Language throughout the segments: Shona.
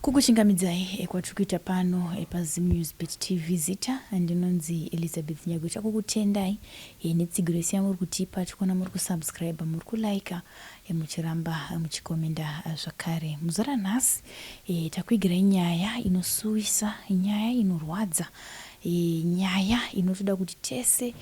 Kukuchingamidzai kwatiri kuita pano paZim News Beat TV. Zita ndinonzi Elizabeth Nyagwe. Chakukutendai netsigiro yese yamuri kutipa. Tikuona muri kusubscribe, muri kulika, muchiramba muchikomenda zvakare. Muzuva ranhasi takuigirai nyaya inosuwisa, nyaya inorwadza, nyaya inotoda kuti tese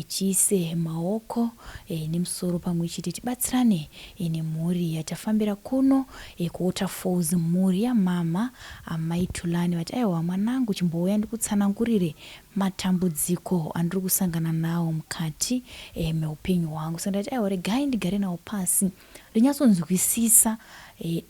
tiise maoko nemusoro pamwe chete tibatsirane nemhuri yatafambira kuno kuWaterfalls, mhuri yamama amai Tulani. Vati, "Aiwa mwanangu, chimbouya ndikutsanangurire matambudziko andiri kusangana nawo mukati meupenyu hwangu." Saka ndati, "Aiwa, regai ndigare nawo pasi ndinyatsonzwisisa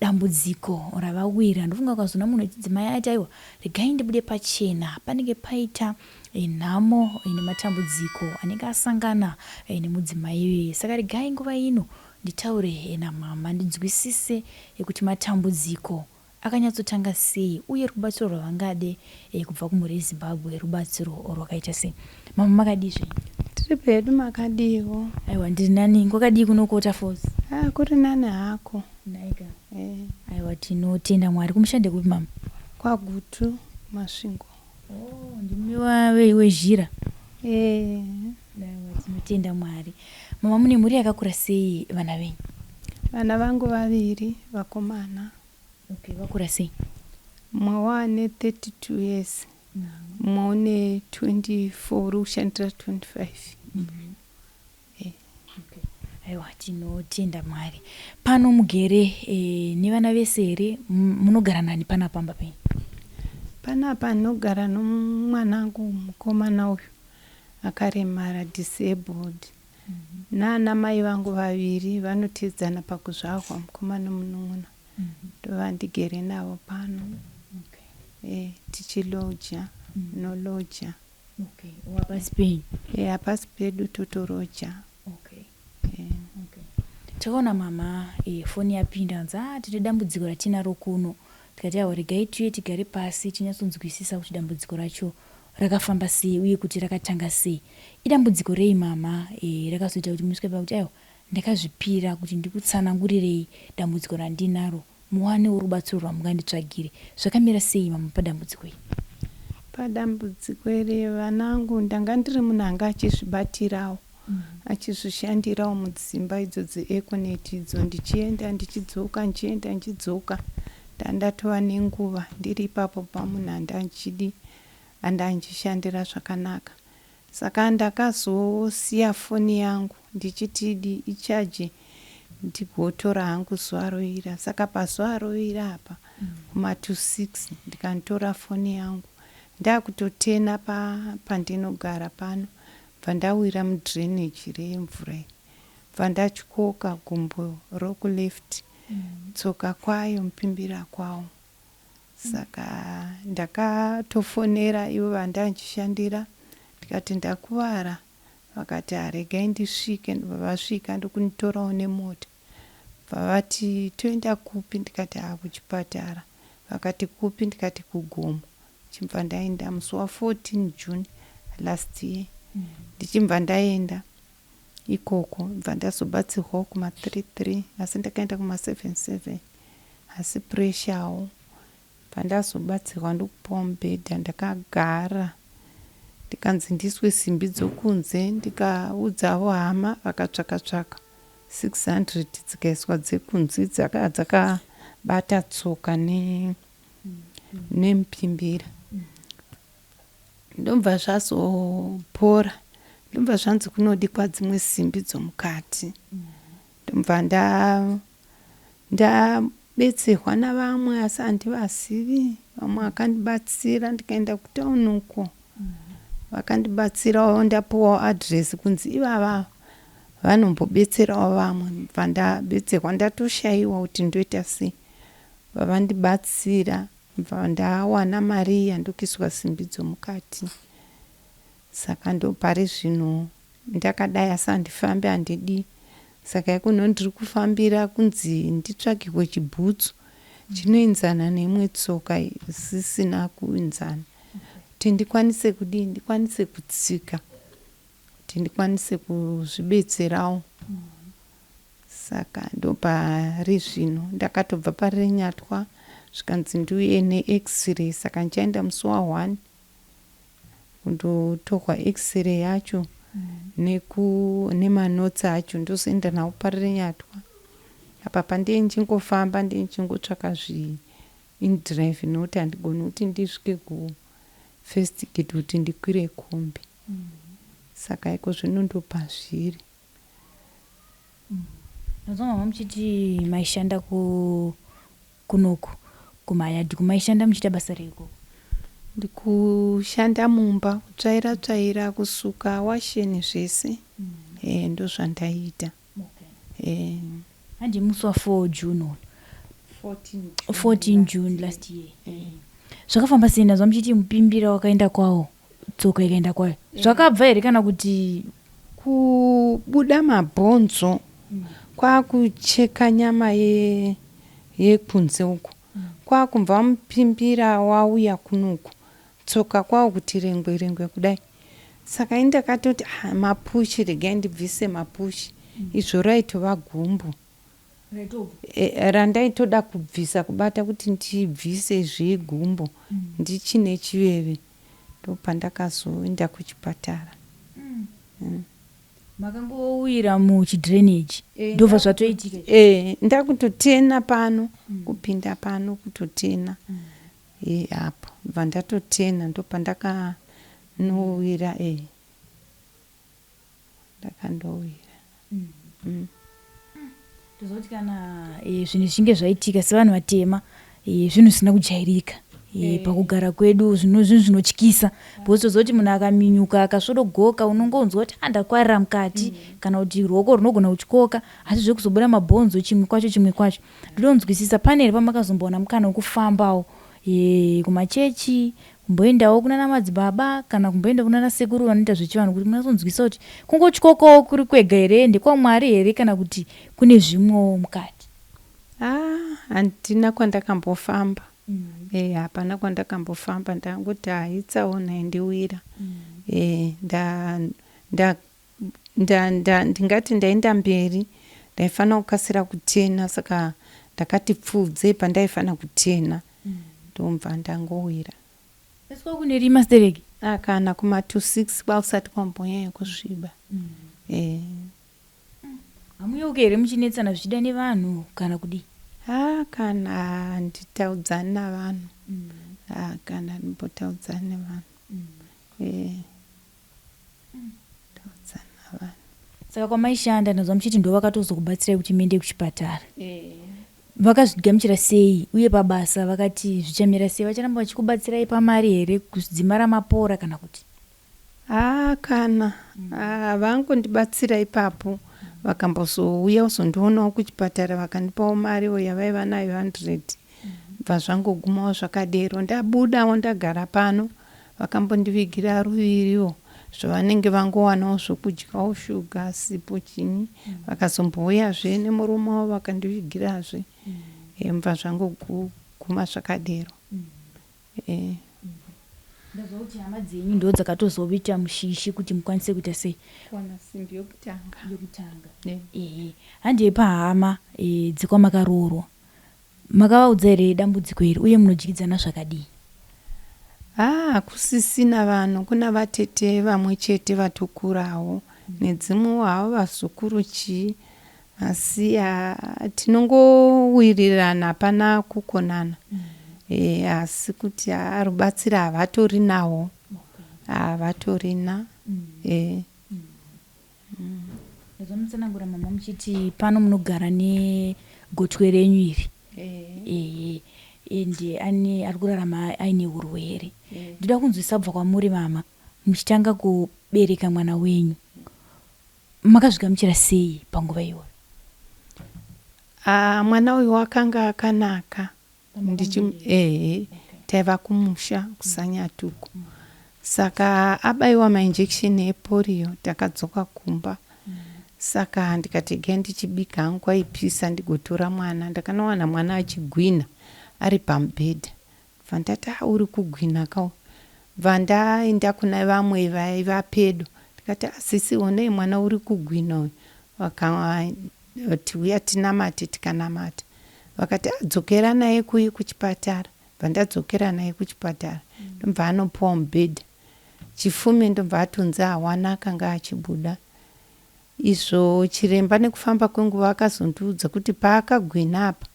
dambudziko ravawira." Ndofunga ukazoona munhu wechidzimai ati, "Aiwa, regai ndibude pachena," panenge paita nhamo nematambudziko anenge asangana nemudzimai iyeye. Saka regai nguva ino nditaure namama, ndinzwisise kuti matambudziko akanyatsotanga sei uye rubatsiro rwavangade kubva kumhuri yeZimbabwe rubatsiro rwakaita sei. Mama, makadii zvenyu? Tiri pedu, makadiwo? Aiwa, ndiri nani. Kwakadii kuno kuWaterfalls? Ah, kuri nani hako. Naika. Aiwa, tinotenda Mwari. Kumushande kupi, mama? KwaGutu, Masvingo. Oh, ndimi wezhira? Eh. Aiwa, tinotenda Mwari. Mama, mune mhuri yakakura sei? Vana venyu? Vana vangu vaviri vakomana. Okay, vakura sei? Mumwe waane 32 years, mumwe une 24, uri kushandira 25. Okay. Aiwa, tinotenda Mwari. Pano mugere nevana vese here? Munogara nani pana pamba penyu? Panapa ndinogara nomwanangu mukomana uyu akaremara, disabled, naana mai vangu vaviri vanotedzana pakuzvarwa, mukoma nomunun'una. Ndovandigere navo pano. Tichiloja, noloja. Okay. Wapasi penyu? Hapasi pedu, totoroja. Okay. Takaona mama foni yapinda, anzi, "A, tine dambudziko ratinaro kuno." Tikati, "Aiwa, regai tiuye tigare pasi tinyatsonzwisisa kuti dambudziko racho rakafamba sei uye kuti rakatanga sei." Idambudziko rei, mama, rakazoita kuti musvike pakuti, "Aiwa, ndakazvipira kuti ndikutsanangurirei dambudziko randinaro, muwanewo rubatsiro rwamunganditsvagire"? Zvakamira sei, mama, padambudziko iri? Padambudziko iri, vanangu, ndanga ndiri munhu anga achizvibatirawo, achizvishandirawo mudzimba idzo dzeEconet idzo, ndichienda ndichidzoka, ndichienda ndichidzoka. Ndandatova nenguva ndiri ipapo pamunhu andachidi andandichishandira zvakanaka. Saka ndakazosiya foni yangu ndichiti di ichaje, ndigotora hangu zuva roira. Saka pazuva roira apa, kuma26, ndikanditora foni yangu, ndakutotena pandinogara pano, bva ndawira mudrainage remvura iyi, bva ndatyoka gumbo rokuleft, tsoka kwayo, mupimbira kwawo. Saka ndakatofonera ivo vandandichishandira, ndikati ndakuvara. Vakati, "Haregai ndisvike." Ndobva vasvika, ndokunditorawo nemota. Bva vati, "Toenda kupi?" Ndikati, "Ha, kuchipatara." Vakati, "Kupi?" Ndikati, "Kugomo." Chibva ndaenda musi wa14 June last year. Ndichibva ndaenda ikoko, bva ndazobatsirwawo kuma33, asi ndakaenda kuma77, asi pressurewo. Bva ndazobatsirwa, ndokupiwa mubhedha, ndakagara, ndikanzi ndiiswe simbi dzokunze. Ndikaudzawo hama, vakatsvaka tsvaka 600, dzikaiswa dzekunze dzakabata tsoka nemupimbira. Ndobva zvazopora, ndobva zvanzi kunodikwa dzimwe simbi dzomukati. Ndobva ndabetserwa navamwe, asi handivazivi. Vamwe vakandibatsira, ndikaenda kutauni uko, vakandibatsirawo, ndapiwawo adhiresi kunzi ivava vanombobetserawo vamwe. Bva ndabetserwa, ndatoshayiwa kuti ndoita sei. Vavandibatsira, bva ndawana mari iya, ndokuiswa simbi dzomukati. Saka ndopari zvino ndakadai, asi handifambi, handidi. Saka ikuno ndiri kufambira kunzi nditsvagirwe chibhutsu chinoenzana neimwe tsoka isisina kuenzana, kuti ndikwanise kudii, ndikwanise kutsika, kuti ndikwanise kuzvibetserawo. Saka ndopari zvino ndakatobva pari Nyatwa. Zvikanzi ndiuye nex-ray, saka ndichaenda musi wa1 kundotorwa x-ray yacho nemanotsi acho, ndozoenda nawo Parirenyatwa. Apa pandee ndichingofamba, ndee ndichingotsvaka zviindrive, nokuti handigoni kuti ndisvike kufirst gate kuti ndikwire kombi. Saka iko zvino ndopazviri. Ndonzwa mama muchiti maishanda kunoku kumayadhi, kumaishanda muchiita basa reiko? Ndikushanda mumba, kutsvaira tsvaira, kusuka washeni, zvese. Ndozvandaiita. Handi musi wa4 June uyu? 14 June last year. Zvakafamba sei? Ndazwa muchiti mupimbira wakaenda kwawo, tsoka ikaenda kwayo. Zvakabva here kana kuti? Kubuda mabhonzo kwakucheka nyama yekunze uku, kwakubva mupimbira wauya kunoku, tsoka kwawo kuti rengwe rengwe kudai. Saka indakatoti, ah, mapushi, regai ndibvise mapushi. Izvo raitova gumbo randaitoda kubvisa, kubata kuti ndibvise zvegumbo ndichine chiveve. Ndopandakazoenda kuchipatara. Makangowira muchidrainage, ndobva zvatoitika? Ndakutotena pano, kupinda pano kutotena. Apo bva ndatotena, ndopandakanowira, ndakandowira. Toziva kuti kana zvinhu zvichinge zvaitika sevanhu vatema, zvinhu zvisina kujairika pakugara kwedu, zvinhu zvinotyisa, because toziva kuti munhu akaminyuka, akasvodogoka, unongonzwa kuti andakwarira mukati, kana kuti ruoko runogona kutyoka. Asi zvekuzobuda mabhonzo chimwe kwacho chimwe kwacho, ndinonzwisisa. Pane here pamakazombowana mukana wekufambawo kumachechi, kumboendawo kunana madzibaba kana kumboenda kunana sekuru vanoita zvechivanhu, kuti munyatsonzwisisa kuti kungotyokawo kuri kwega here, ndekwamwari here, kana kuti kune zvimwewo mukati? Ah, handina kwandakambofamba. Hapana kwandakambofamba. Ndangoti haitsaona indiwira. Ndingati ndaenda mberi, ndaifanira kukasira kutena, saka ndakati pfuudzei pandaifanira kutena, ndobva ndangowira. Asi kwakune rima stereki? Ah, kana kuma 26 kwakusati kwambonyanya kusviba. Hamuyeuki here muchinetsana zvichida nevanhu kana kudii? Ah, kana handitaudzani navanhu. Ah, kana ndimbotaudzani nevanhu. Taudzani navanhu. Saka kwamaishanda, ndazwa muchiti ndo vakatozokubatsirai kuti muende kuchipatara. Vakazvigamuchira sei, uye pabasa vakati zvichamira sei? Vacharamba vachikubatsirai pamari here kudzima ramapora kana kuti? Ah, kana vangondibatsira ipapo. Vakambozouya kuzondionawo kuchipatara, vakandipawo mariwo yavaiva nayo, 100, bva zvangogumawo zvakadero. Ndabudawo, ndagara pano, vakambondivigira ruviriwo zvavanenge vangowanawo zvokudyawo, shuga, sipo, chinyi. Vakazombouyazve nemurume wavo, vakandivigirazve. Bva zvangoguma zvakadero. Ndazwa kuti hama dzenyu ndo dzakatozoita mushishi kuti mukwanise kuita sei? Kuwana simbi yokutanga. Yokutanga. Ehe, handei pahama dzekwamakaroorwa. Makavaudza here dambudziko iri, uye munodyidzana zvakadii? Ah, kusisina vanhu. Kuna vatete vamwe chete vatokurawo, nedzimwewo havo vazukuru chii, asi tinongowirirana, hapana kukonana. Asi kuti rubatsiro havatorinawo, havatorina. Ndazomutsanangura mama muchiti pano munogara negotwe renyu iri, ehe, ende ane ari kurarama aine urwere. Ndoda kunzwisisa kubva kwamuri mama, muchitanga kubereka mwana wenyu, makazvigamuchira sei panguva iyoyo? Ah, mwana uyu wakanga akanaka. Ehe, taiva kumusha kuSanyatuku. Saka abayiwa mainjection epolio, takadzoka kumba. Saka ndikati gai ndichibika hangu, kwaipisa, ndigotora mwana. Ndakanowana mwana achigwina ari pamubhedha. Bva ndati, a, uri kugwina ka. Bva ndaenda kuna vamwe vaiva pedo, ndikati, asisi, onei mwana uri kugwina uyu. Vakati, uya tinamate. Tikanamata. Vakati adzokera naye kuyi kuchipatara. Bva ndadzokera naye kuchipatara, ndobva anopuwa mubhedha. Chifume ndobva atonzi hawana akanga achibuda. Izvo chiremba nekufamba kwenguva akazondiudza kuti paakagwina apa,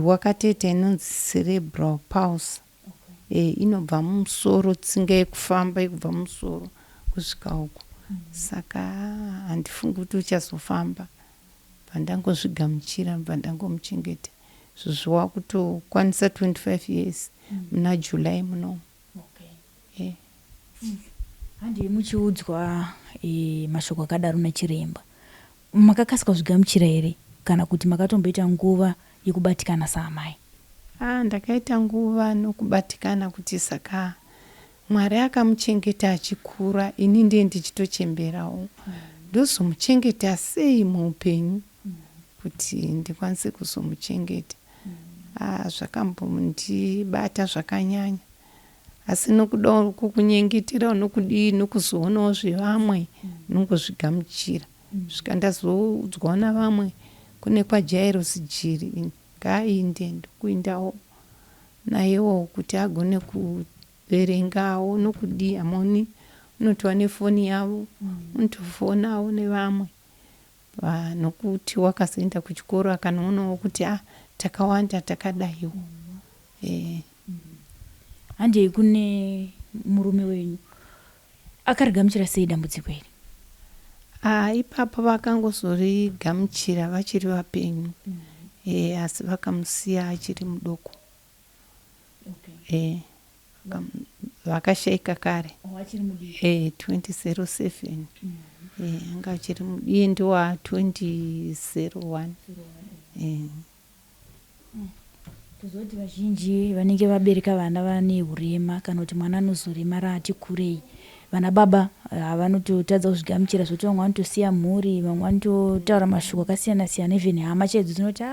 wakatoita inonzi cerebral palsy. Inobva mumusoro, tsinga yekufamba yekubva mumusoro kusvika uko. Saka handifungi kuti uchazofamba. Bva ndangozvigamuchira, bva ndangomuchengeta. Izvozvi wakutokwanisa 25 years muna July munomu. Handei muchiudzwa mashoko akadaro nachiremba, makakasika kuzvigamuchira here kana kuti makatomboita nguva yekubatikana saamai? Ndakaita nguva nokubatikana kuti saka Mwari akamuchengeta achikura, ini ndiye ndichitochemberawo. Ndozomuchengeta sei muupenyu kuti ndikwanise kuzomuchengeta? Zvakambondibata zvakanyanya. Asi nokuda kwokunyengetera nokudii nokuzoonawo zvevamwe, nongozvigamuchira. Svika ndazoudzwawo navamwe kune kwaJairos Jiri, ngaainde, ndokuindawo nayewo kuti agone kuverengawo nokudii. Hamoni unotova nefoni yavo, unotofonawo nevamwe. Nokuti wakazoenda kuchikoro akanoonawo kuti takawanda takadaiwo. Handei kune murume wenyu, akarigamuchira sei dambudziko iri? Ipapo vakangozorigamuchira vachiri vapenyu. Asi vakamusiya achiri mudoko. Vakashaika kare. 2007. Anga achiri iye ndowa 2001. Tozoti vazhinji vanenge vabereka vana vane hurema kana kuti mwana anozoremara ati kurei, vana baba vanototadza kuzvigamuchira zvekuti vamwe vanotosiya mhuri, vamwe vanototaura mashoko akasiyana siyana, even hama chaidzo dzinoti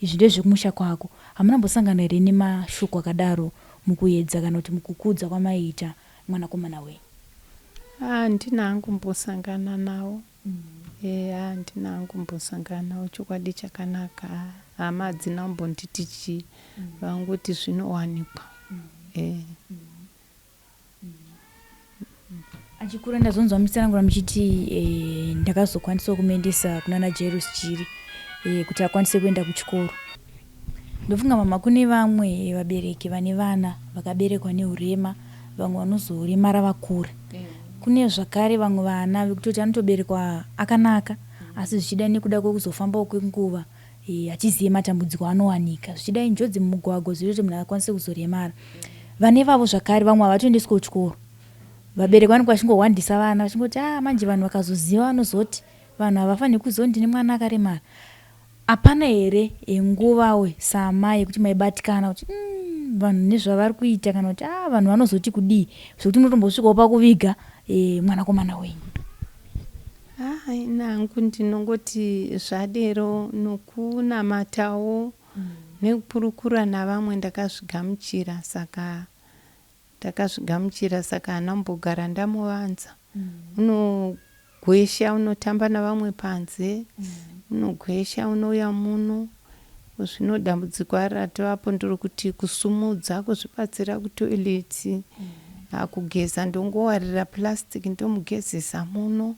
izvi ndezvekumusha kwako. Hamuna kumbosangana here nemashoko akadaro mukuedza kana kuti mukukudza kwamaiita mwanakomana wenyu? Handina hangu kumbosangana nawo. Handina hangu kumbosangana nawo, chokwadi chakanaka. Hama hadzina kumbonditi chii, vangoti zvinowanikwa. Achikura ndazonzwa muchitsanangura muchiti ndakazokwanisawo kumuendesa kunana Jairus Jiri kuti akwanise kuenda kuchikoro. Ndofunga mama kune vamwe vabereki vane vana vakaberekwa neurema, vamwe vanozoremara vakura. Kune zvakare vamwe vana vekutoti anotoberekwa akanaka, asi zvichida nekuda kwekuzofambawo kwenguva hatizive matambudziko anowanika, zvichida injodzi mumugwagwa zvinoita kuti munhu akwanise kuzoremara. Vane vavo zvakare vamwe havatoendeswi kuchikoro, vabereki vanenge vachingohwandisa vana vachingoti manje vanhu vakazoziva vanozoti vanhu havafaniri kuziva kuti ndine mwana akaremara. Hapana here nguvawe saamai yekuti maibatikana kuti vanhu nezvavari kuita kana kuti vanhu vanozoti kudii zvekuti munotombosvikawo pakuviga mwanakomana wenyu? Ini hangu ndinongoti zvadero nokunamatawo nekukurukura navamwe ndakazvigamuchira. Saka ndakazvigamuchira, saka handina kumbogara ndamuvanza. Unogwesha, unotamba navamwe panze, unogwesha, unouya muno. Zvino dambudziko ari ratovapo nderekuti kusumudza, kuzvibatsira kutoilet, kugeza ndongowarira plastic ndomugezesa muno.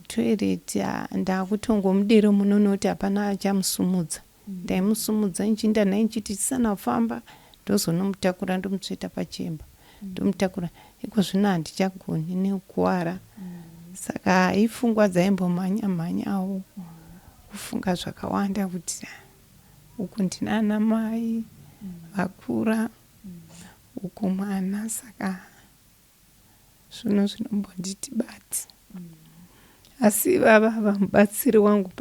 Toilet ndakutongomudero muno nekuti hapana achamusumudza. Ndaimusumudza nchinda naye nchiti tisana kufamba ndozonomutakura ndomutsveta pachemba, ndomutakura. Iko zvino handichagoni nekukuwara. Saka ipfungwa dzaimbomhanya mhanyawo kufunga zvakawanda kuti uku ndina ana mai vakura, uku mwana, saka zvino zvinombonditi bati. Asi vava vamubatsiri wangu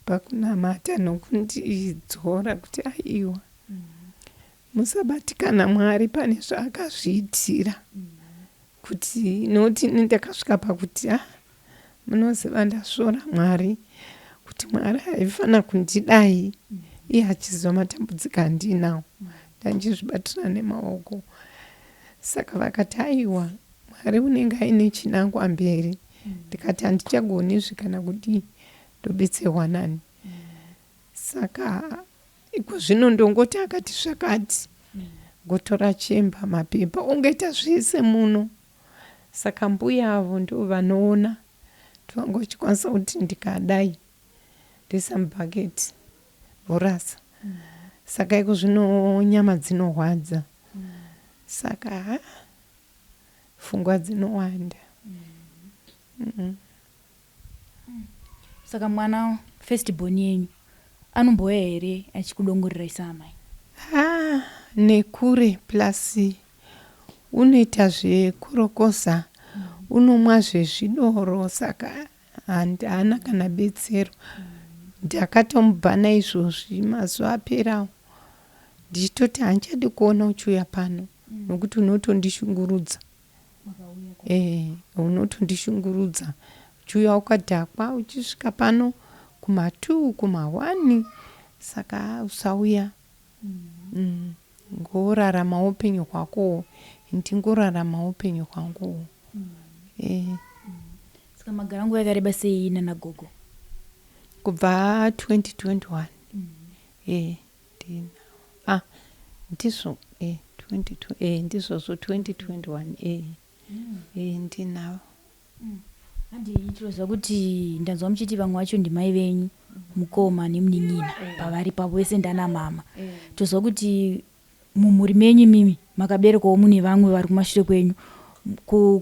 pakunamata nokundidzora kuti aiwa, musabatikana, Mwari pane zvaakazviitira. Kuti nokuti ini ndakasvika pakuti munoziva ndasvora Mwari, kuti Mwari aifana kundidai iye achiziva matambudziko andinawo, ndanchizvibatira nemaoko. Saka vakati aiwa, Mwari unenge aine chinangwa mberi. Ndikati handichagoni izvi kana kudii, ndobetserwa nani? Saka iko zvino ndongoti akati zvakati, ngotora chemba, mapepa, ungaita zvese muno. Saka mbuya avo ndo vanoona, ndovanga vachikwanisa kuti ndikadai ndoisa mubhaketi vorasa. Saka iko zvino nyama dzinorwadza, saka ha, pfungwa dzinowanda. Saka mwana first born yenyu anombouya here achikudongorera saamai? Ha, nekure. Plus unoita zvekurokoza, unomwa zvezvidoro, saka haana kana betsero. Ndakatomubhana izvozvi mazuva aperawo, ndichitoti handichadi kuona uchiuya pano nokuti unotondishungurudza. Unotondishungurudza uchiuya ukadhakwa, uchisvika pano kuma2, kuma1, saka usauya. Ngorarama upenyu hwakowo, ndingorarama upenyu hwanguwo. Saka magara nguva yakareba sei nanagogo? Kubva 2021. Ndina, ah, ndizvo, 22, ndizvozvo, 2021, ndinavo. Handi tinoziva kuti ndanzwa muchiti vamwe vacho ndimai venyu, mukoma nemunin'ina, pavari pavo vese ndana mama. Toziva kuti mumhuri menyu imimi makaberekwawo mune vamwe vari kumashure kwenyu,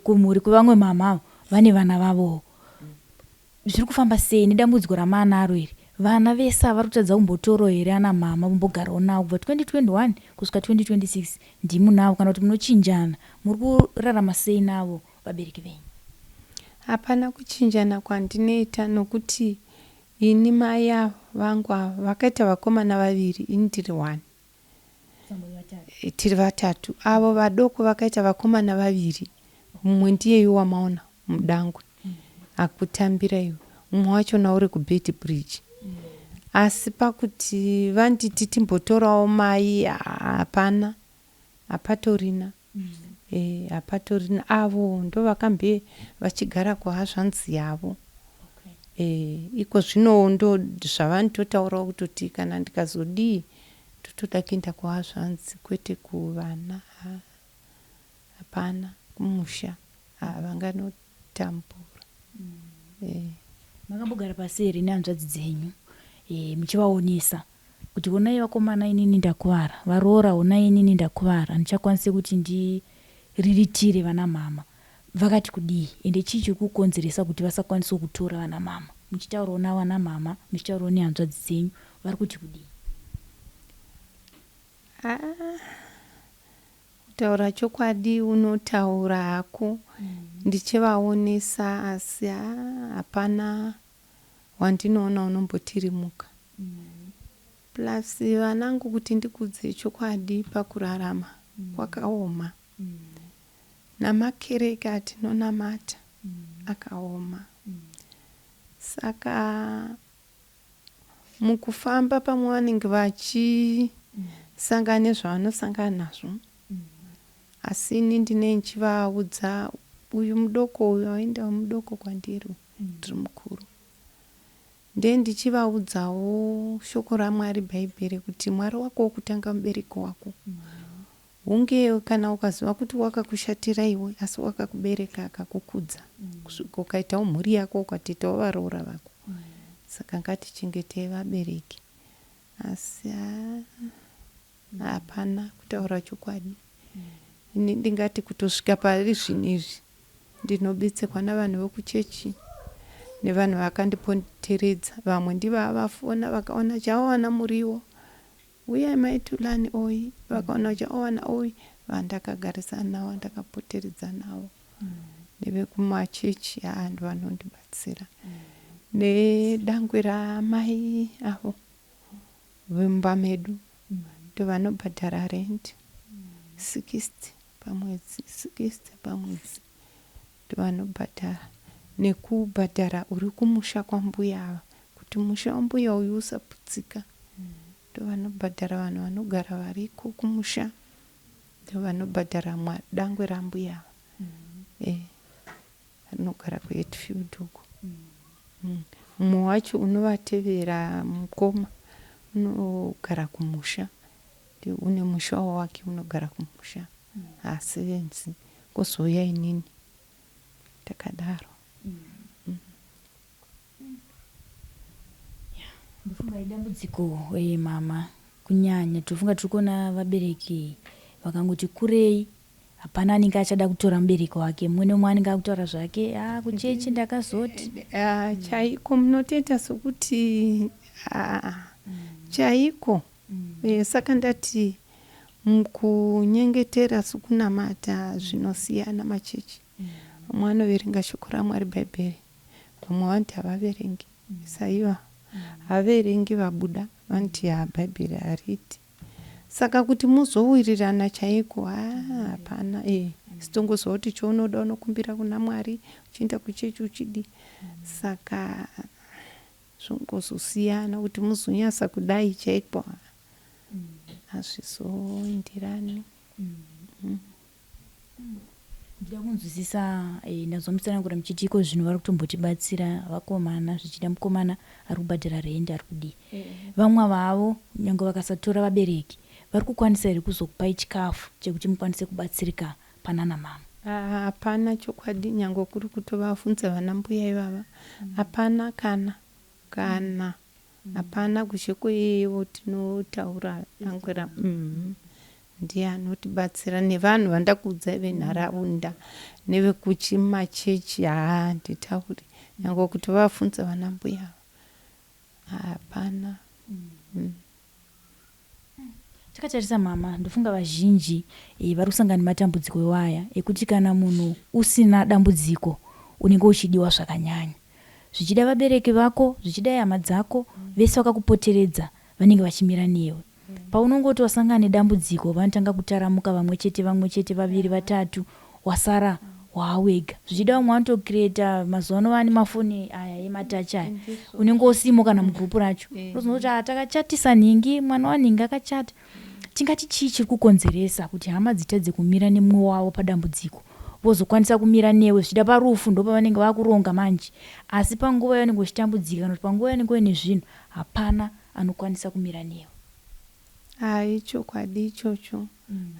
kumhuri kwevamwe mama avo vane vana vavowo. Zviri kufamba sei nedambudziko ramaanaro iri? Vana vese ava vari kutadza kumbotorawo here ana mama, vombogarawo navo kubva 2021 kusvika 2026? Ndimunavo kana kuti munochinjana? Muri kurarama sei navo vabereki venyu? Hapana kuchinjana kwandinoita, nokuti ini mai ava vangu ava vakaita vakomana vaviri, ini ndiri one. Tiri vatatu. Avo vadoko vakaita vakomana vaviri, mumwe ndiyeyu wamaona mudangwe akutambira iwe, mumwe wachona uri kuBeitbridge. Asi pakuti vanditi timbotorawo mai, hapana, hapatorina. Hapatorina. Avo ndo vakambe vachigara kuhazvanzi yavo. Iko zvino ndo zvavanototaurawo kutoti kana ndikazodii totoda kuenda kuhazvanzi, kwete kuvana. Hapana kumusha, havanganotambura. Makambogara pasi here nehanzvadzi dzenyu, muchivaonesa kuti honai vakomana, inini ndakuvara, varoora honai, inini ndakuvara, handichakwanisi kuti ndiriritire vana mama? Vakati kudii, ende chii chiri kukonzeresa kuti vasakwanisiwo kutora vana mama? Muchitaurawo navana mama, muchitaurawo nehanzvadzi dzenyu, vari kuti kudii? Ah, kutaura chokwadi, unotaura hako ndichivaonesa, asi hapana wandinoona unombotirimuka. Plus vanangu, kuti ndikudze chokwadi, pakurarama kwakaoma, namakereke atinonamata akaoma. Saka mukufamba pamwe vanenge vachisangana nezvavanosangana nazvo, asi ini ndine ndichivaudza, uyu mudoko uyu aenda mudoko kwandiri, ndiri mukuru, nde ndichivaudzawo shoko raMwari, Bhaibheri, kuti Mwari wako wokutanga mubereki wako. Hunge kana ukaziva kuti wakakushatira iwe, asi wakakubereka, akakukudza kusvika ukaitawo mhuri yako, ukatoitawo varoora vako, saka ngatichengetei vabereki. Asi hapana, kutaura chokwadi, ini ndingati kutosvika pari zvinhu izvi ndinobetserwa navanhu vokuchechi nevanhu vakandipoteredza. Vamwe ndivava vafona, vakaona chawawana muriwo, "Uyai maitulani oyi," vakaona chawawana oyi, vandakagarisana navo, vandakapoteredza navo, nevekumachechi, haa, ndovanondibatsira, nedangwe ramai avo vemumba medu, ndovanobhadhara rent, 60 pamwedzi, 60 pamwedzi ndovanobhadhara, nekubhadhara uri kumusha kwambuya ava, kuti musha wambuya uyu usaputsika, ndovanobhadhara. Vanhu vanogara variko kumusha ndovanobhadhara. Dangwe rambuya ava rinogara kuHatfield uko. Mumwe wacho unovatevera, mukoma Unogara kumusha, une musha wake unogara kumusha, haasevenzi. Kozouya inini, takadaro. Ndofunga idambudziko mama, kunyanya tofunga tiri kuona vabereki vakangoti kurei, hapana anenge achada kutora mubereki wake. Mumwe nemumwe anenge akutaura zvake, a kuchechi ndakazoti. Chaiko munotoita sokuti chaiko. Saka ndati mukunyengetera sokunamata zvinosiyana machechi. Vamwe vanoverenga shoko raMwari, Bhaibheri, vamwe vanoti havaverengi. Saiva havaverengi, vabuda vanoti ha, Bhaibheri hariti. Saka kuti muzowirirana chaiko, hapana. Sitongoziva kuti chaunoda unokumbira kuna Mwari, uchienda kuchechi uchidi. Saka zvongozosiyana kuti muzonyasa kudai chaiko, hazvizoenderani. Ndida kunzwisisa, ndazwa mutsanangura muchiti iko zvino vari kutombotibatsira vakomana, zvichida mukomana ari kubhadhara rendi, ari kudii. Vamwe vavo nyange vakasatora vabereki, vari kukwanisa here kuzokupai chikafu chekuti mukwanise kubatsirika panana mama? Hapana chokwadi, nyange kuri kutovabvunza vana mbuya ivava, hapana kana hapana kuzhe kweivo tinotaura angwera. Ndiye anotibatsira nevanhu vandakuudzai venharaunda nevekuchimachechi. Haa, handitauri, nyange kutovabvunza vana mbuya ava, hapana. Takatarisa mama, ndofunga vazhinji vari kusangana nematambudziko iwaya ekuti kana munhu usina dambudziko unenge uchidiwa zvakanyanya. Zvichida vabereki vako, zvichida hama dzako, vese vakakupoteredza vanenge vachimira newe. Paunongoti wasangana nedambudziko, vanotanga kutaramuka vamwe chete vamwe chete, vaviri, vatatu, wasara waawega. Zvichida vamwe vanotocreata, mazuva ano vane mafoni aya ematachi aya, unenge usimo kana mugurupu racho. Unozonoti takachatisa nhingi, mwana wanhingi akachata. Tingati chii chiri kukonzeresa kuti hama dzitadze kumira nemumwe wavo padambudziko, vozokwanisa kumira newe zvichida parufu, ndo pavanenge vakuronga manje, asi panguva yaunenge uchitambudzika kana kuti panguva yaunenge uine zvinhu, hapana anokwanisa kumira newe? Hai, chokwadi ichocho.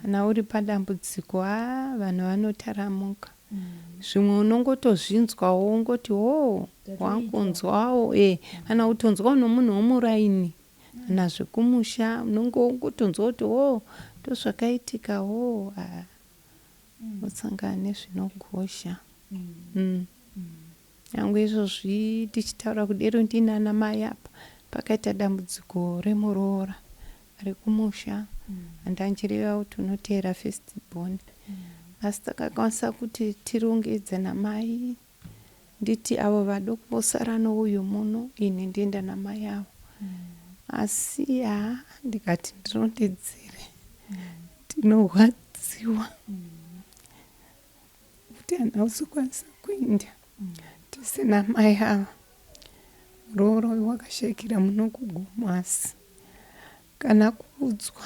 Kana uri padambudziko, vanhu vanotaramuka. Zvimwe unongotozvinzwawo, ungoti ho, wangonzwawo kana kutonzwawo nomunhu womuraini kana zvekumusha, unonge ungotonzwa kuti ho, ndozvakaitika ho. Usangana nezvinogosha. Nyange izvozvi tichitaura kudero ndinana mai apa, pakaita dambudziko remuroora ari kumusha, handanjireva kuti unoteera first born, asi takakwanisa kuti tirongedze namai, nditi avo vadoko vosara nouyu muno, ini ndienda namai avo. Asi ha, ndikati ndirondedzere, ndinorwadziwa kuti handina kuzokwanisa kuenda tisina mai ava. Muroora uyu wakashayikira muno kugomo, asi kana kuudzwa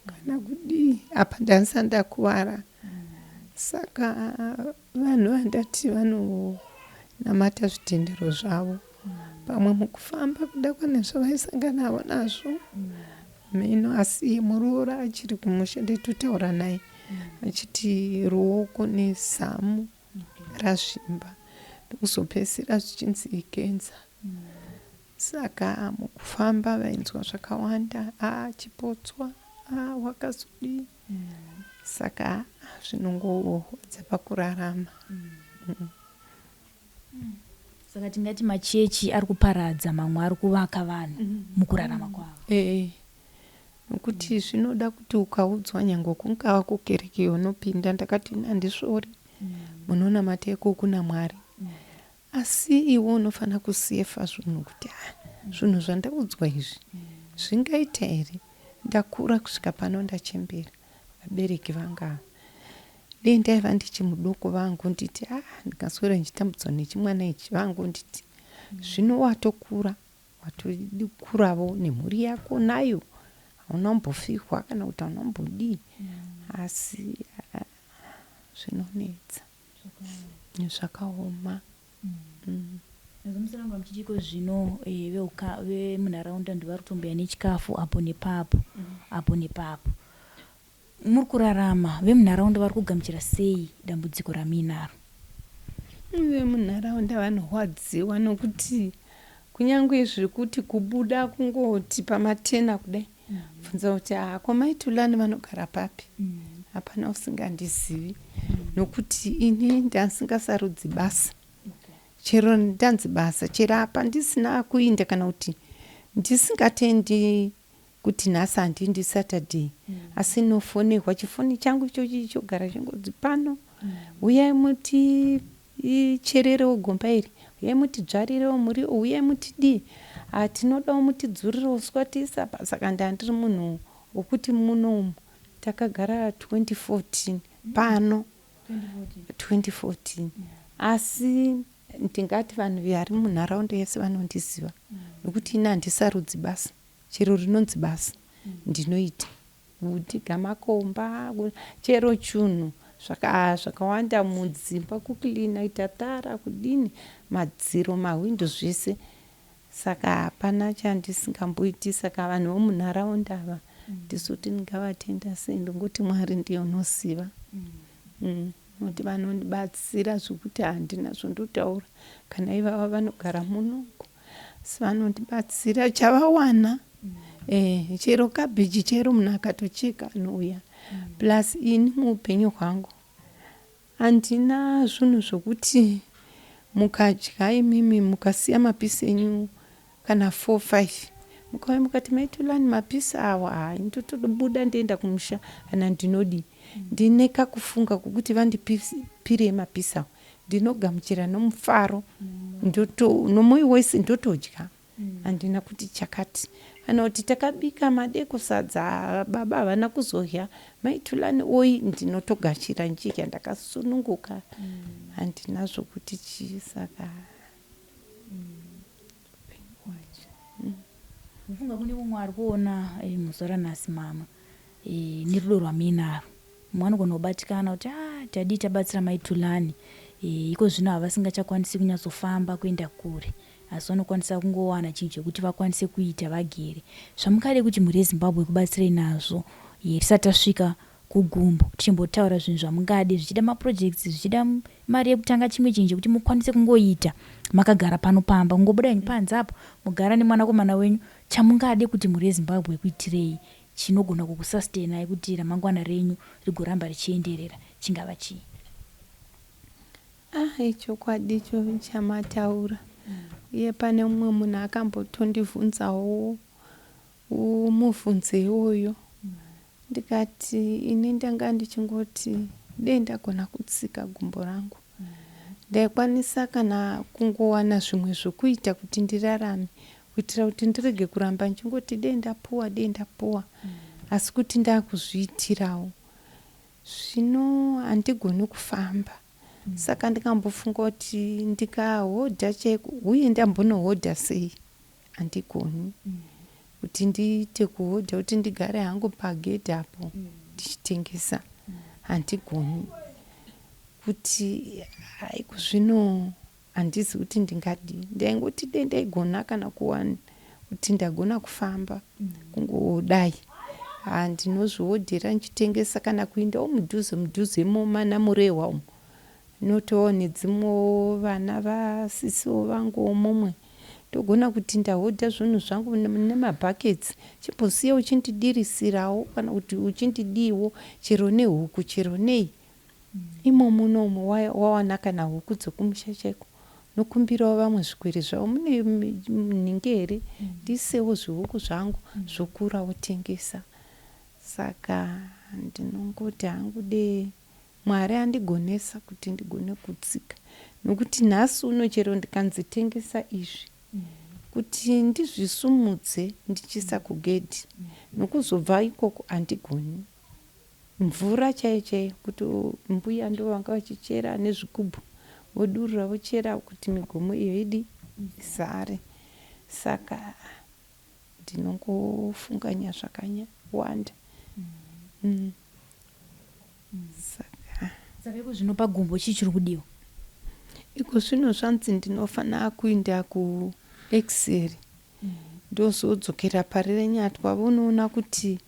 kana kudii, apa ndandisati ndakuvara. Saka vanhu vandati vanonamata zvitendero zvavo, pamwe mukufamba kuda kwane zvavaisanganavo nazvo mheno. Asi muroora achiri kumusha, ndaitotaura naye achiti ruoko nezamu razvimba, ndokuzopedzisira zvichinzi ikenza. Saka mukufamba vainzwa zvakawanda, a chipotswa, a wakazodii. Saka zvinongorwadza pakurarama. Saka tingati machechi ari kuparadza, mamwe ari kuvaka vanhu mukurarama kwavo? Ee, nokuti zvinoda kuti ukaudzwa, nyange kungava kukereke unopinda, ndakati handisvori, munonamata iko kuna Mwari, asi iwe unofanira kusefa zvinhu kuti zvinhu zvandaudzwa izvi zvingaita here? Ndakura kusvika pano, ndachembera, vabereki vangava dei ndaiva ndichimudoko vangu nditi ndikaswera ndichitambudzwa nechimwana ichi, vangu nditi zvino watokura, watokuravo nemhuri yako nayo, hauna kumbofihwa kana kuti hauna kumbodii. Asi zvinonetsa, zvakaoma. Musoramba muchiti iko zvino vemunharaunda ndivari kutomboya nechikafu apo nepapo apo nepapo. Muri kurarama, vemunharaunda vari kugamuchira sei dambudziko ramuinaro? Vemunharaunda vanorwadziwa nokuti kunyange zvekuti kubuda kungoti pamatena kudai, bvunza kuti ko Mai Thulani vanogara papi, hapana usingandizivi, nokuti ini ndasingasarudzi basa. Chero ndanzi basa, chero apa ndisina kuinda kana kuti ndisingatendi kuti nhasi handindi Saturday, asi nofonerwa chifoni changu ichochi chogara chingodzi pano, uyai mutichererewo gomba iri, uyai mutidzvarirewo muriwo, uyai mutidii, tinodawo mutidzurirewo uswa tiisa pa. Saka ndandiri munhu wokuti munomu takagara 2014 pano, 2014, asi ndingati vanhu vari munharaunda yese vanondiziva, nokuti ini handisarudzi basa. Chero rinonzi basa ndinoita, kudhiga makomba, chero chunhu zvakawanda mudzimba, kucleana, ita tara, kudini, madziro, mahwindo, zvese. Saka hapana chandisingamboiti. Saka vanhu vomunharaunda ava ndisu tingavatenda sei? Ndongoti Mwari ndiye unoziva, nokuti vanondibatsira zvokuti handina zvondotaura. Kana ivava vanogara munoko, asi vanondibatsira chavawana, chero kabhichi, chero munhu akatocheka anouya. Plus ini muupenyu hwangu handina zvinhu zvokuti mukadya imimi mukasiya mapisi enyu kana 4 5, mukauya mukati Mai Thulani mapisi awa, hai, ndotobuda ndoenda kumusha kana ndinodii. Ndine kakufunga kokuti vandipirei mapisi awa, ndinogamuchira nomufaro nomwoyo wese, ndotodya. Handina kuti chakati kana kuti takabika madeko sadza, baba havana kuzodya, Mai Thulani oi, ndinotogashira ndichidya ndakasununguka. Handina zvokuti chii. Saka upenyu hwacho. Mufunga kune mumwe ari kuona muzuva ranhasi, mama, nerudo rwamuinaro, mumwe anogona kubatikana kuti a tadii tabatsira Mai Thulani, iko zvino havasingachakwanisi kunyatsofamba kuenda kure, asi vanokwanisa kungowana chinhu chekuti vakwanise kuita vagere. Zvamungade kuti mhuri yeZimbabwe kubatsirei nazvo, tisati tasvika kugumbo, tichimbotaura zvinhu zvamungade, zvichida maprojects, zvichida mari yekutanga chimwe chinhu chekuti mukwanise kungoita makagara pano pamba, kungobuda henyu panze apo mugara nemwanakomana wenyu, chamungade kuti mhuri yeZimbabwe kuitirei chinogona kukusustainai kuti ramangwana renyu rigoramba richienderera, chingava chii? Ah, ichokwadi icho chamataura. Uye pane mumwe munhu akambotondibvunzawo mubvunzo iwoyo, ndikati ini ndanga ndichingoti dei ndagona kutsika gumbo rangu, ndaikwanisa kana kungowana zvimwe zvokuita kuti ndirarame, kuitira kuti ndirege kuramba ndichingoti dei ndapuwa, dei ndapuwa, asi kuti ndakuzviitirawo. Zvino handigoni kufamba, saka ndikambofunga kuti ndikahodha chaiko, uye ndambonohodha sei, handigoni kuti ndiite kuhodha kuti ndigare hangu pagedhi apo ndichitengesa. Handigoni kuti haiko. Zvino handizi kuti ndingadii. Ndaingoti dei ndaigona kana kuwana kuti ndagona kufamba, kungodai handinozvihodhera ndichitengesa, kana kuendawo mudhuze mudhuze imomo naMurehwa umo, notowo nedzimwewo vana vasisiwo vanguwo mumwe, ndogona kuti ndahodha zvinhu zvangu nemabhaketsi, chimbosiya uchindidirisirawo kana kuti uchindidiwo chero nehuku, chero nei imomo unomu. Wawana kana huku dzekumusha chaiko, nokumbirawo vamwe zvikwere zvavo, mune nhingi here, ndiisewo zvihuku zvangu zvokura, wotengesa. Saka ndinongoti hangu de Mwari andigonesa kuti ndigone kutsika, nokuti nhasi uno chero ndikanzi tengesa izvi kuti ndizvisumudze ndichiisa kugedhi nokuzobva ikoko, handigoni. Mvura chaiyo chaiyo, kuti mbuya ndo vanga vachichera nezvigubhu, vodurura, vochera kuti migomo iyo idi izare. Saka ndinongofunganya zvakawanda. Saka Saka iko zvino pagumbo chii chiri kudiwa? Iko zvino zvanzi ndinofanira kuinda kuexcel ndozodzokera Parirenyatwa vonoona kuti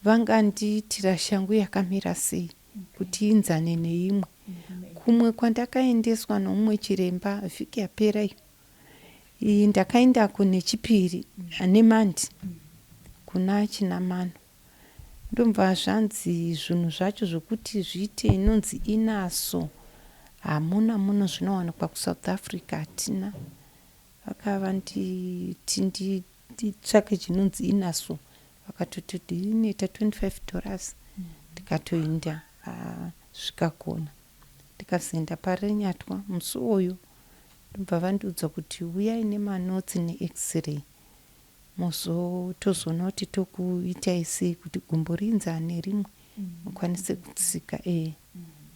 vangandiitira shangu yakamira sei kuti inzane neimwe. Kumwe kwandakaendeswa nomumwe chiremba vhiki yapera iyo, iyi ndakaendako neChipiri neMandi kuna Chinamano. Ndobva zvanzi zvinhu zvacho zvokuti zviite inonzi inaso hamuna muno, zvinowanikwa kuSouth Africa, hatina. Vakava nditi nditsvake chinonzi inaso, vakatoti inoita $25. Ndikatoinda zvikakona, ndikazoenda Parirenyatwa musi uyu. Ndobva vandiudza kuti uyai nemanotsi neX-ray, tozoona kuti tokuitai sei kuti gumbo rinzane rimwe mukwanise kutsika,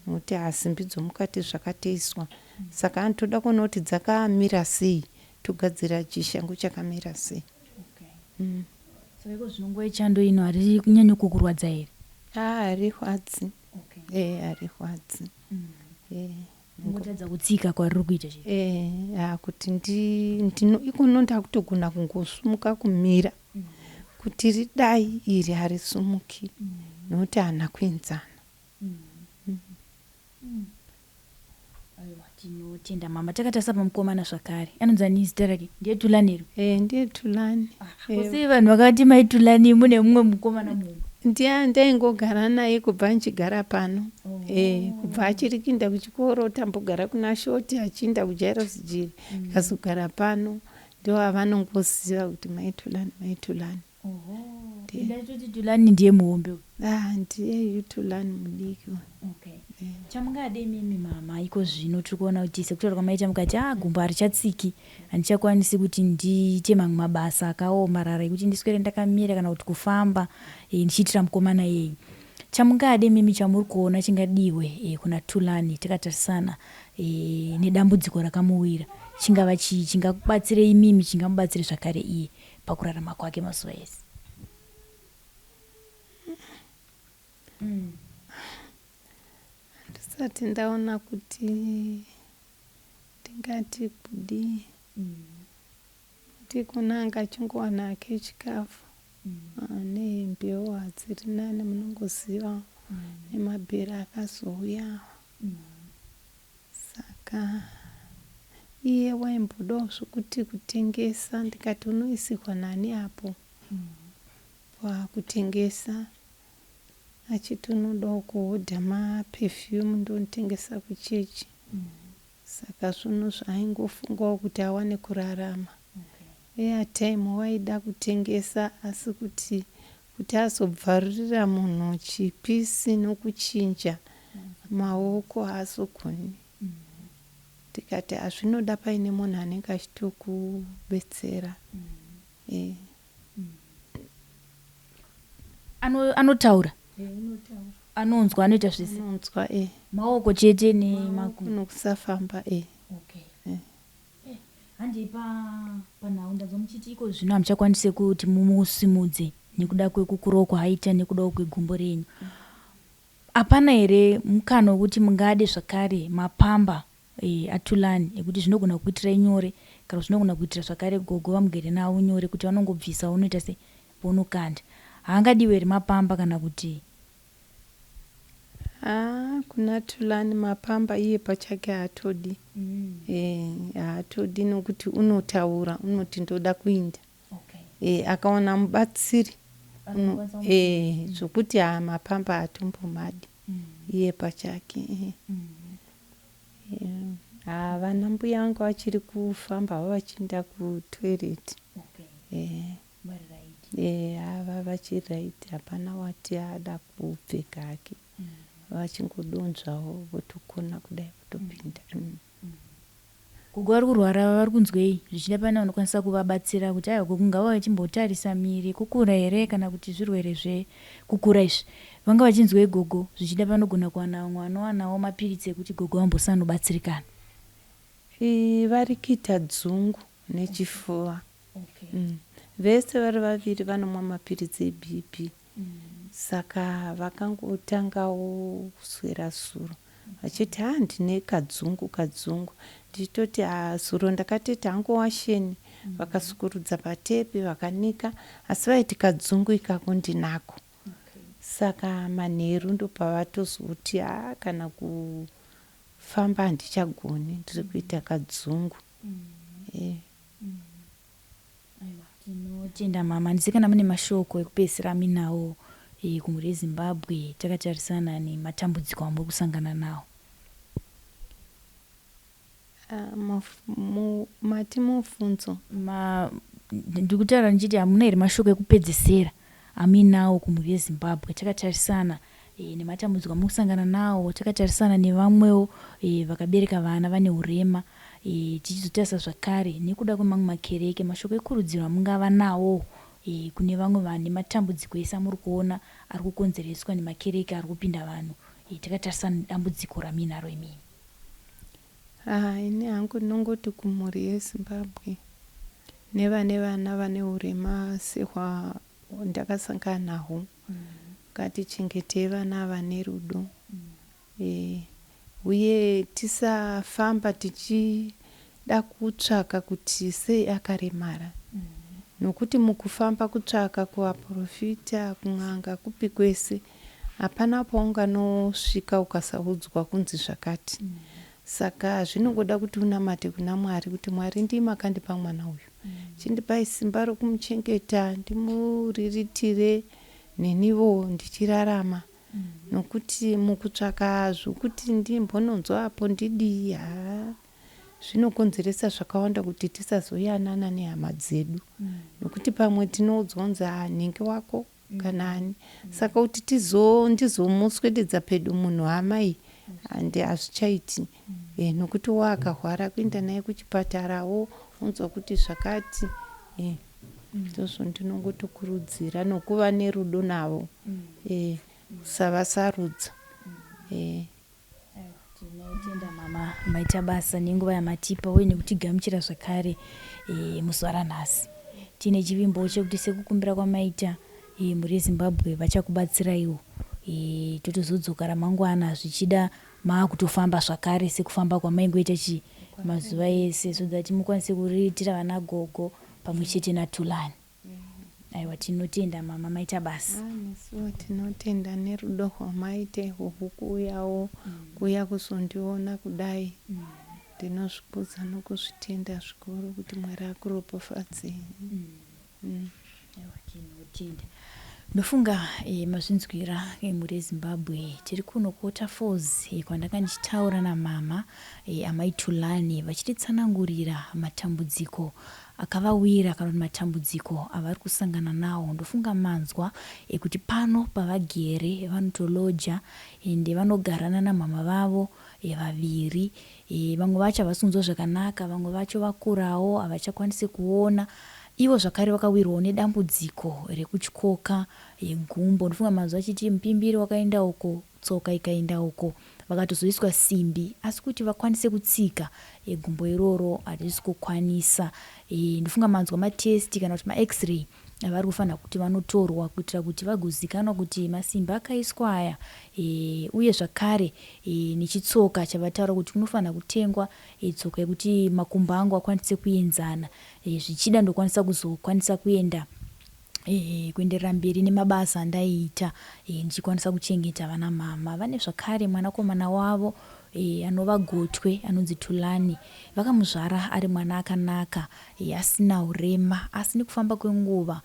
nokuti hasimbi dzomukati zvakateiswa. Saka anotoda kuona kuti dzakamira sei, togadzira chishangu chakamira sei. Saka iko zvino nguva yechando ino hariri kunyanya kukurwadza here? Harirwadzi. Harirwadzi. Kungotadza kutsika kwariri kuita chete. Kuti ikono ndakutogona kungosumuka kumira. Kuti ridai iri harisumuki nokuti haana kuenzana. Aiwa, tinotenda mama. Takatarisa pamukomana zvakare, anonzi ani zita rake? Ndiye Tulani here? Ndiye Tulani. Sei vanhu vakati mai Tulani mune mumwe mukomana mumwe? Ndiye ndaingogara naye kubva ndichigara pano. Kubva achiri kuinda kuchikoro, tambogara kuna Shoti, achiinda kuJairos Jiri, akazogara pano. Ndo avanongoziva kuti mai Tulani, mai Tulani. Ndaitoti Tulani ndiye muhombe. Ndiye Tulani mudiki. Chamungade imimi mama iko zvino, tiri kuona kuti sekutaura kwamaita mukati gumbo harichatsiki, handichakwanisi kuti ndiite mamwe mabasa akaomarara ekuti ndiswere ndakamira kana kuti kufamba ndichiitira mukomana iyeye. Chamungade imimi chamuri kuona chingadiwe kuna Tulani takatarisana nedambudziko rakamuwira, chingava chii chingakubatsire imimi, chingamubatsire zvakare iye pakurarama kwake mazuva ese? Handisati ndaona kuti ndingati kudii. Kuti kuna anga achingowana hake chikafu nehembewo hadziri nani, munongoziva nemabhero akazouya. Saka iye waimbodawo zvokuti kutengesa, ndikati unoisirwa nani apo pakutengesa, achiti unodawo kuhodha maperfume ndonotengesa kuchechi. Saka zvinhu zvaaingofungawo kuti awane kurarama. Airtime waida kutengesa, asi kuti azobvarurira munhu chipisi nokuchinja maoko haazogoni. Ndikati hazvinoda paine munhu anenge achitokubetsera. Anotaura, anonzwa, anoita zvese? Anonzwa. Maoko chete nemakumbo? Nokusafamba. Handei panhau ndanzwa muchiti iko zvino hamuchakwanisi kuti mumusimudze nekuda kwekukurawo kwaaita, nekudawo kwegumbo renyu. Hapana here mukana wekuti mungade zvakare mapamba aTulani ekuti zvinogona kuitirai nyore, kana zvinogona kuitira zvakare gogo vamugere navo nyore, kuti vanongobvisa unoita se vonokanda? Haangadiwe here mapamba kana kuti? Kuna Tulani mapamba iye pachake haatodi. Haatodi nokuti unotaura, unoti ndoda kuinda. Akawana mubatsiri zvokuti mapamba haatombomadi iye pachake. Vana mbuya vangu vachiri kufamba havo vachienda kutoireti. Ava vachiri right, hapana wati ada kupfeka hake. Vachingodonzvawo votokona kudai votopinda. Gogo vari kurwara vari kunzwei? Zvichida pane vanokwanisa kuvabatsira kuti aiwa, gogo ngava vachimbotarisa miri kukura here, kana kuti zvirwere zvekukura izvi. Vanga vachinzwei gogo? Zvichida panogona kuwana vamwe vanowanawo mapiritsi ekuti gogo vambosanobatsirikana. Vari kuita dzungu nechifuva. Vese vari vaviri vanomwa mapiritsi eBP. Saka vakangotangawo kuswera zuro. Vachiti ha ndine kadzungu kadzungu. Ndichitoti ha zuro ndakateta hangu washeni. Vakasukurudza patepi vakanika asi vaiti kadzungu ikako ndinako. Saka manheru ndopavatozoti ha kana kufamba handichagoni ndiri kuita kadzungu. Eh. Aiwa, tinotenda mama. Handisi kana mune mashoko ekupedzisira aminawo kumhuri yeZimbabwe takatarisana nematambudziko amuri kusangana nawo. Mati mufunzo? Ndikutaura ndichiti hamuna here mashoko ekupedzesera amuinawo kumhuri yeZimbabwe takatarisana nematambudziko amuri kusangana nawo, takatarisana nevamwewo vakabereka vana vane urema, tichizotarisa zvakare nekuda kwemamwe makereke, mashoko ekurudziro amungava nawo kune vamwe vane matambudziko ese amuri kuona ari kukonzereswa nemakereke ari kupinda vanhu, takatarisana nedambudziko ramuinaro imimi. Ini hangu ndinongoti kumhuri yeZimbabwe nevane vana vane urema sehwa ndakasangana nahwo, ngatichengetei vana ava nerudo. Uye tisafamba tichida kutsvaka kuti sei akaremara. Nokuti mukufamba kutsvaka kuvaprofita, kun'anga, kupi kwese, hapana paunganosvika ukasaudzwa kunzi zvakati. Saka zvinongoda kuti unamate kuna Mwari kuti Mwari ndimi makandipa mwana uyu. Chindipai simba rokumuchengeta, ndimuriritire neniwo ndichirarama. Nokuti mukutsvaka zvokuti ndimbononzwa apo ndidii, haa zvinokonzeresa zvakawanda kuti tisazoyanana nehama dzedu. Nokuti pamwe tinoudzwa kunzi haa nhingi wako kana ani. Saka kuti ndizomuswededza pedo munhu hama iyi handi hazvichaiti. Nokuti waakarwara kuenda naye kuchipatarawo unzwa kuti zvakati. Ndozvo ndinongotokurudzira nokuva nerudo navo. Kusavasarudza. Tinotenda mama, maita basa nenguva yamatipa uye nekutigamuchira zvakare muzuva ranhasi. Tine chivimbo chekuti sekukumbira kwamaita mhuri yeZimbabwe vachakubatsiraiwo. Totozodzoka ramangwana zvichida maakutofamba zvakare sekufamba kwamaingoita chi mazuva ese so that mukwanise kuriritira vana gogo pamwe chete naTulani. Aiwa, tinotenda mama, maita basa. Nesuwo tinotenda nerudo rwamaita ihwohwo kuuyawo kuuya kuzondiona kudai. Ndinozvikudza nokuzvitenda zvikuru kuti Mwari akuropafadzei. Aiwa, tinotenda. Ndofunga mazvinzwira mhuri yeZimbabwe, tiri kuno kuWaterfalls kwandanga ndichitaura namama amai Tulani vachititsanangurira matambudziko akavawira kana kuti matambudziko avari kusangana nawo. Ndofunga manzwa kuti pano pavagere vanotoloja ende vanogarana namama vavo vaviri. Vamwe vacho havasi kunzwa zvakanaka, vamwe vacho vakurawo havachakwanisi kuona. Ivo zvakare vakawirwawo nedambudziko rekutyoka gumbo. Ndofunga manzwa achiti mupimbiri wakaenda uko, tsoka ikaenda uko, vakatozoiswa simbi, asi kuti vakwanise kutsika gumbo iroro harisi kukwanisa. Ndofunga manzwa matest kana kuti maX-ray avari kufanira kuti vanotorwa kuitira kuti vagozikanwa kuti masimbi akaiswa aya, uye zvakare nechitsoka chavataura kuti kunofanira kutengwa tsoka yekuti makumbo angu akwanise kuenzana. Zvichida ndokwanisa kuzokwanisa kuenda kuenderera mberi nemabasa andaiita ndichikwanisa kuchengeta vana mama. Vane zvakare mwanakomana wavo anova gotwe anonzi Tulani. Vakamuzvara ari mwana akanaka asina urema, asi nekufamba kwenguva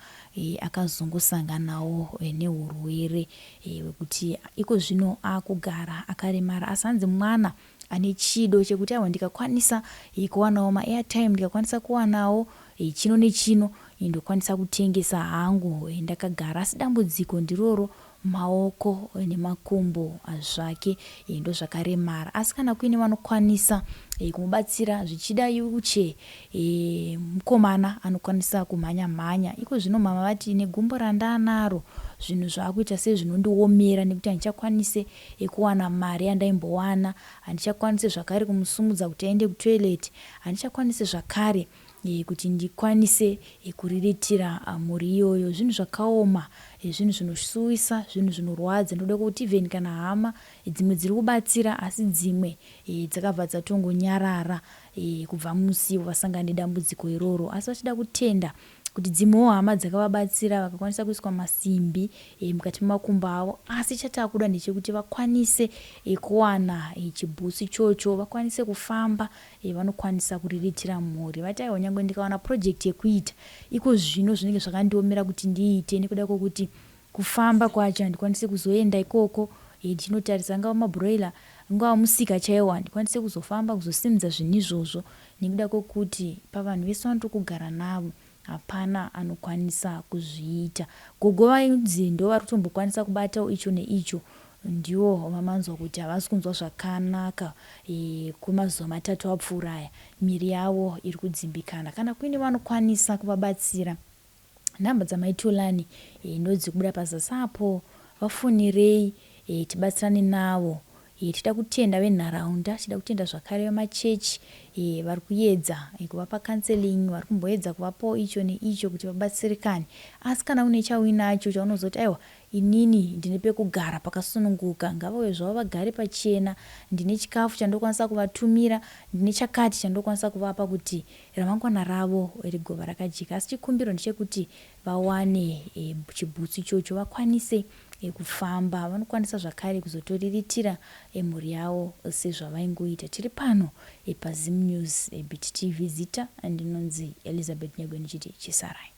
akazongosanganawo neurwere hwekuti iko zvino akugara akaremara. Asi hanzi mwana ane chido chekuti aiwa ndikakwanisa kuwanawo maairtime, ndikakwanisa kuwanawo chino nechino, ndokwanisa kutengesa hangu ndakagara. Asi dambudziko ndiroro maoko nemakumbo zvake ndozvakaremara. Asi kana kuine vanokwanisa kumubatsira, zvichida wheelchair, mukomana anokwanisa kumhanya mhanya. Iko zvino mama vati negumbo randanaro zvinhu zvaakuita sezvinondiomera nekuti handichakwanise kuwana mari yandaimbowana, handichakwanisi zvakare kumusumudza kuti aende kutoilet, handichakwanisi zvakare e, kuti ndikwanise e, kuriritira mhuri iyoyo. Zvinhu zvakaoma, e, zvinhu zvinosuwisa, zvinhu zvinorwadza. Ndoda kuti even kana hama dzimwe dziri kubatsira, asi dzimwe e, dzakabva dzatongonyarara e, kubva musi wasangana nedambudziko iroro. Asi vachida kutenda kuti dzimwewo hama dzakavabatsira, vakakwanisa kuiswa masimbi e, mukati memakumbo avo. Asi chatakuda ndechekuti vakwanise e, kuwana e, chibhutsu ichocho, vakwanise kufamba, e, vanokwanisa kuriritira mhuri. Vati aiwa, nyange ndikawana project yekuita iko zvino, zvinenge zvakandiomera kuti ndiite nekuda kwokuti kufamba kwacho handikwanisi kuzoenda ikoko ndichinotarisa, angava mabroiler, angava musika chaiwo, handikwanisi kuzofamba kuzosimudza zvinhu izvozvo nekuda kwokuti pavanhu vese vandiri kugara navo hapana anokwanisa kuzviita. Gogo vainzi ndo vari kutombokwanisa kubatawo icho neicho, ndiwo vamanzwa kuti havasi kunzwa zvakanaka e, kwemazuva 3 apfuura aya, miri yavo iri kudzimbikana. Kana kuine vanokwanisa kuvabatsira, nhamba dzamaitolani e, ndodzikubuda pazasi apo, vafonirei e, tibatsirane navo. E, tida kutenda venharaunda, tida kutenda zvakare vemachechi e, vari kuedza e, kuvapa counseling, vari kumboedza kuvapawo icho neicho kuti vabatsirikane. Asi kana une chauinacho chaunozoti aiwa, inini ndine pekugara pakasununguka, ngavauye zvavo vagare pachena, ndine chikafu chandokwanisa kuvatumira, ndine chakati chandokwanisa kuvapa kuti ramangwana ravo rigova rakajeka. Asi chikumbiro ndechekuti vawane e, chibhutsu ichocho, vakwanise e, kufamba, vanokwanisa zvakare kuzotoriritira e, mhuri yavo sezvavaingoita. Tiri pano e, paZim News e, Bit TV. Zita ndinonzi Elizabeth Nyagwe, ndichiti chisarai.